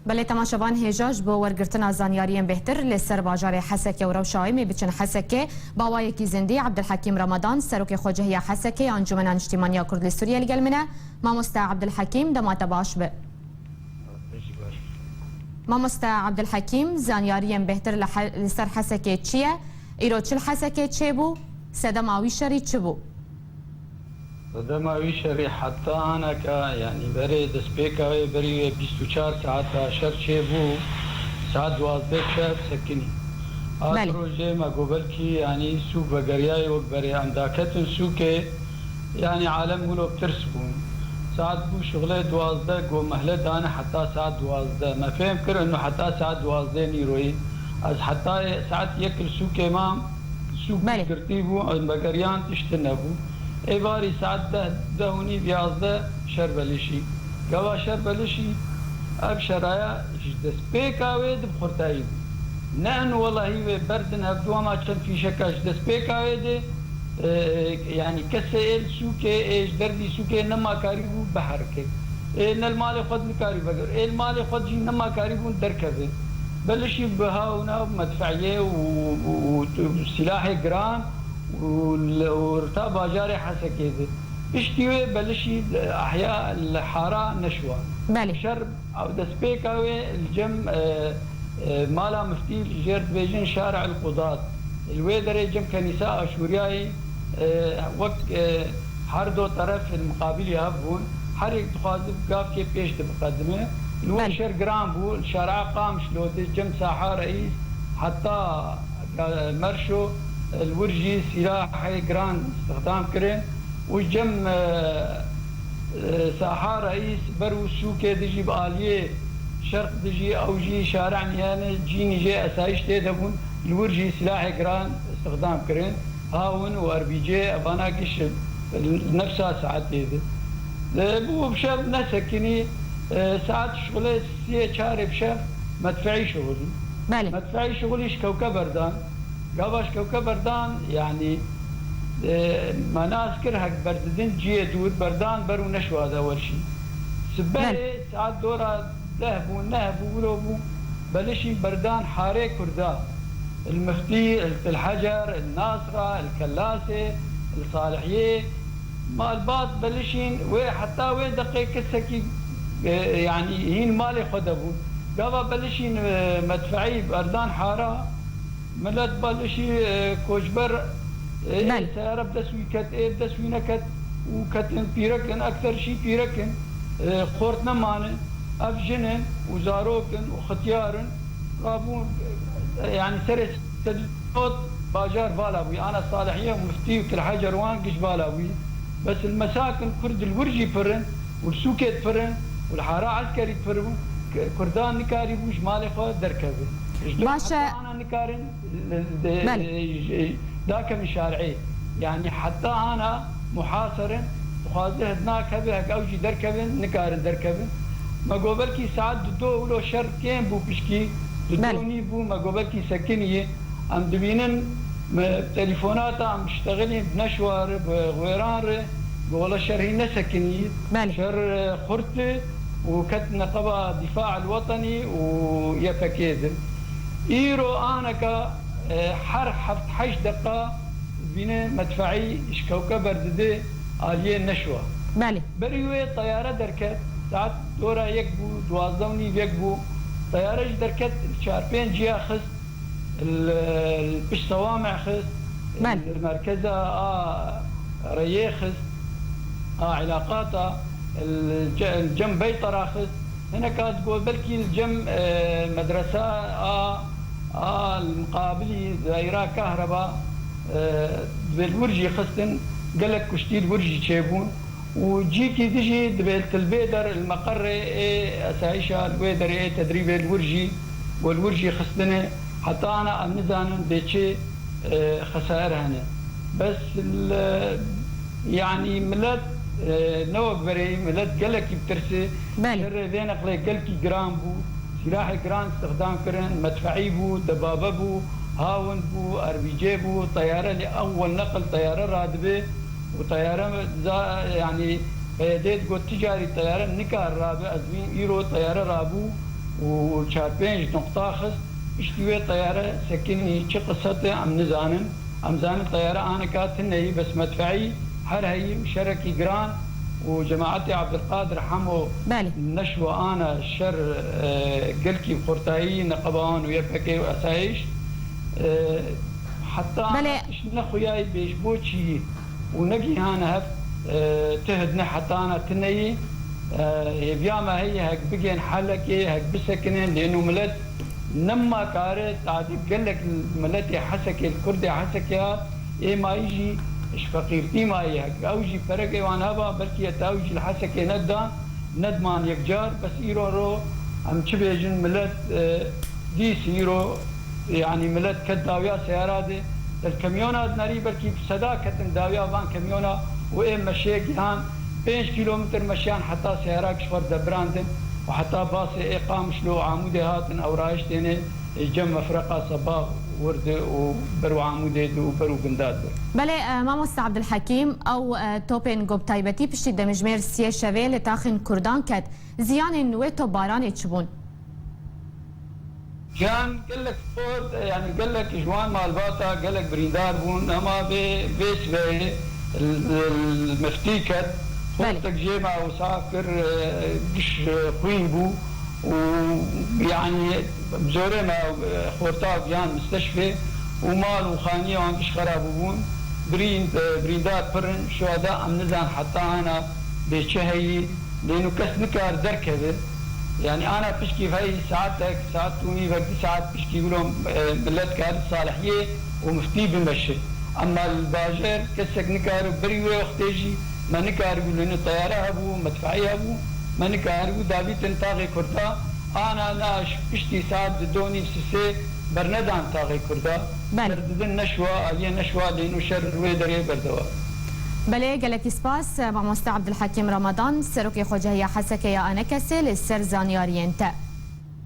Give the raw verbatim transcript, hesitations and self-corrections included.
Belê temaşevan, hêja ji bo wergirtina zanyariyên bêhtir li ser bajarê Hesekê û rewşa wê, em ê biçin Hesekê. Bi awayekî zindî Ebdulhekîm Ramadan, serokê xwecihiya Hesekê ya Encûmena Niştîmaniya Kurd li Sûriyê, li gel min e. Mamoste Ebdulhekîm, dema te baş be. Mamoste Ebdulhekîm, zanyariyên bêhtir li he-, li ser Hesekê çi ye? Îro çi li Hesekê çêbû? Sedema wî şerî çi bû? Sedema wî şerî heta aneka, yanî berê destpêka wê, berî wê bîst û çar saeta şer çêbû, saet duwazdeh şev sekinî. Hat Belê. Rojê me got belkî, yanî sûk vegeriyayê wek berê em daketin sûkê, yanî alem wilo bi tirs bûn. Saet bû şixulê duwazdeh, got mehle dane heta saet duwazdeh. Me fêm kir ino heta saet duwazdeh nîroyî. Ez heta saet yek li sûkê mam, sûk Belê. Girtî bû, ez vegeriyan tişt nebû. Êvarî saet deh, deh û nîv, yazdeh şer belişî. Gava şer belişî, ev şeraya ji destpêka wê di bi xurtayî bû. Ne in welahî wê berdin hevdu, ama çend fîşeka ji destpêka wê de, e, yanî kesê ê li sûkê, ê ji dervî sûkê nema karî bû biherike. Ê ne li malê xwe di nikarî veger. Ê li malê xwe jî nema karî bûn derkeve. Belişî bi hawna, bi medfeyê û, û, û, û silahê giran û li, û rita bajarê Hesekê de. Piştî wê belişî li ehya li hara neşwa. Belê. Şer ew destpêka wê li cem, e, e, mala miftî jêr dibêjin Şari'il Qudat. Li wê derê cem kenîsa Aşûriyayê, e, wek, e, her do teref li miqabilî hev bûn. Her yek dixwazi bi gavkê pêş de biqedime. Li wê Belê. Şer giran bû. Li şari'a Qamişlo de cem Saha Reîs heta, e, Merşo, e, li wir jî sîlahê giran îstixdam kirin û cem, e, e, Saha Reîs ber û sûkê dijî bi aliyê şerq dijî ew jî şari'niyane cînî jê esayîş tê de bûn, li wir jî sîlahê giran îstixdam kirin. Hawin û erbîcê evana giş li nefsa saetê de. E, bû bi şev nesekinî, e, saet şixulê siyê çarê bi şev medfeî şixulî. Belê. Medfeî şixulî ji kewke berdan. Gava ji kewke berdan, yanî, e, me nas kir hek berdidin ciyê dûr, berdan ber û neşwa de werşî. Sibehê Belê. Saet dora deh bû, neh bû, wilo bû, belişîn berdan harê Kurda. Il Miftî, il Til Hecer, il Nasra, il Kellasê, il Salihiyê. Malbat belişîn wê heta wê deqê kesekî, e, yanî hîn malê xwe de bû. Gava belişîn, e, medfeî berdan hara, milet belişî, e, koçber, e, Belê. Seyare bi dest wî ket, ê bi dest wî neket û ketin pîrek in, ekser jî pîrek in, e, xort nemane, ev jin in û zarok in û xityar in. Rabûn, e, yanî serê sedî not bajar vala bûyî. Ana Salihiyê û Miftî û Til Hecer wan giş vala bûyî. Bes il mesakin Kurd il wir jî pir in û li sûkê pir in û li hara eskerî pir bûn. K-, Kurdan nikarî bû ji malê xwe derkeve. Ji ber Baş e. Heta ana nikarin, e, de, Belê. E, ji, dakevin şari'ê. Yanî heta ana muhaserin, dixwaze hidnak hebe, hek ew jî derkevin, nikarin derkevin. Me got belkî saet dudo wilo şer kêm bû pişkî, dudo Belê. Nîv bû, me got belkî sekiniyê. Em dibînin, me telefonata em ştexilîn bi neşwa re, bi wêran re, bi wela şer hîn nesekiniyê. Belê. Şer, e, xurt e û ket neqeba Dîfa el Wetenî û Y P G din. Îro aneka, e, her heft heşt deqa bîne medfeî ji kewke berdide aliyê neşwa. Belê. Berî wê teyare derket, saet dora yek bû, duwazdeh û nîv yek bû. Teyare jî derket, çar pênc ciya xist, li, li pişt sewamê xist, Belê. Li merkeza a reyê xist, a îlaqata, li ce-, li cem Beytera xist. Hineka digot belkî li cem, e, medresa a, a li miqabilî daîra kahreba, e, divê li wir jî xistin, gelek kuştî li wir jî çêbûn. Û cîkî di jî divê li Til Bêder li meqerê ê esayîşa li wê derê ê tedrîbê li wir jî, got li wir jî xistine. Heta ana em nizanin bê çi, e, xesair hene. Bes li, yanî milet, e, ne wek berê, milet gelekî bi tirsê. Belê. Şerê vê neqlê gelkî giran bû. Sîlahê giran îstixdam kirin, medfeî bû, debabe bû, hawin bû, erbîcê bû, teyare lê ewwel neql teyare radibe û teyare za-, yanî P Y D digot ti carî teyare nikar rabe, ez bînim îro teyare rabû, û çar pênc noqta xist, piştî wê teyare sekinî. Çi qisete em nizanin. Em zanin teyare anika tune yî, bes medfeî her heyî û şerekî giran û cemaetê Abdulkadir Hemo Belê. neşwa ana şer, e, gelkî bi xurtayî neqeba wan û Y P G û esayîş, e, heta Belê. ana tişt nexuyayî bêj bo çiyî û negihane hev, e, tihd ne heta ana tineyî, e, hêviya me heye hek bigên helekê, hek bisekinên, lê nû milet nema kare tadî gelek miletê Hesekê, li Kurdê Hesekê hat, ê mayî jî ji feqîrtî mayî hek. Ew jî perekê wan heba, belkî heta ew jî li Hesekê nedan, nediman yekcar, bes îro ro em çi bêjin, milet, e, dîs îro, yanî milet ket dawiya seyara de, li kemyona dinerî belkî bi seda ketin dawiya van kemyona û ê meşê gihan pênc kîlometr meşiyan heta seyarak ji xwe debirandin û heta basê ê Qamişlo û Amûdê hatin, ew rahiştêne cem mefreqa Seba wir de û ber û Amûdê de û ber û Bindad de. Belê, e, mamoste Abdulhekîm, ew, e, topên ku bi taybetî piştî demjimêr siyê şevê li taxên Kurdan ket, ziyanên wê topbaranê çi bûn? Jiyan gelek xort, e, yanî gelek ji wan malbata gelek birîndar bûn, ema vê, vê sibehê l-, l-, miftî ket, Belê. xortek jê me wisa kir, e, giş, e, xwîn bû û yanî bi zorê me, e, xorta gihan misteşfê û mal û xaniyê wan giş xera bûbûn. Birînd, e, birîndar pir in, şuada em nizan heta ana bê çi heyî, lê nû kes nikar derkeve. Yanî ana pişkî vey saetek, saet û nîvek, du saet pişkî wilo, e, milet kar salihiyê û miftî bimeşe. Ema li bajêr kesek nikare berî wê wextê jî me nikaribû, lê nû teyare hebû, medfeî hebû, me nikaribû davîtin taxê Kurda. Ana na ji piştî saet di do nîv sisê bernedan taxê Kurda. Belê. Berdidin neşwa, aliyê neşwa, lê nû şer li wê derê berdewam. Belê, gelekî spas, mamoste Abdulhekîm Ramadan, serokê Xwecehiya Hesekê ya Anekesê li ser zanyariyên te.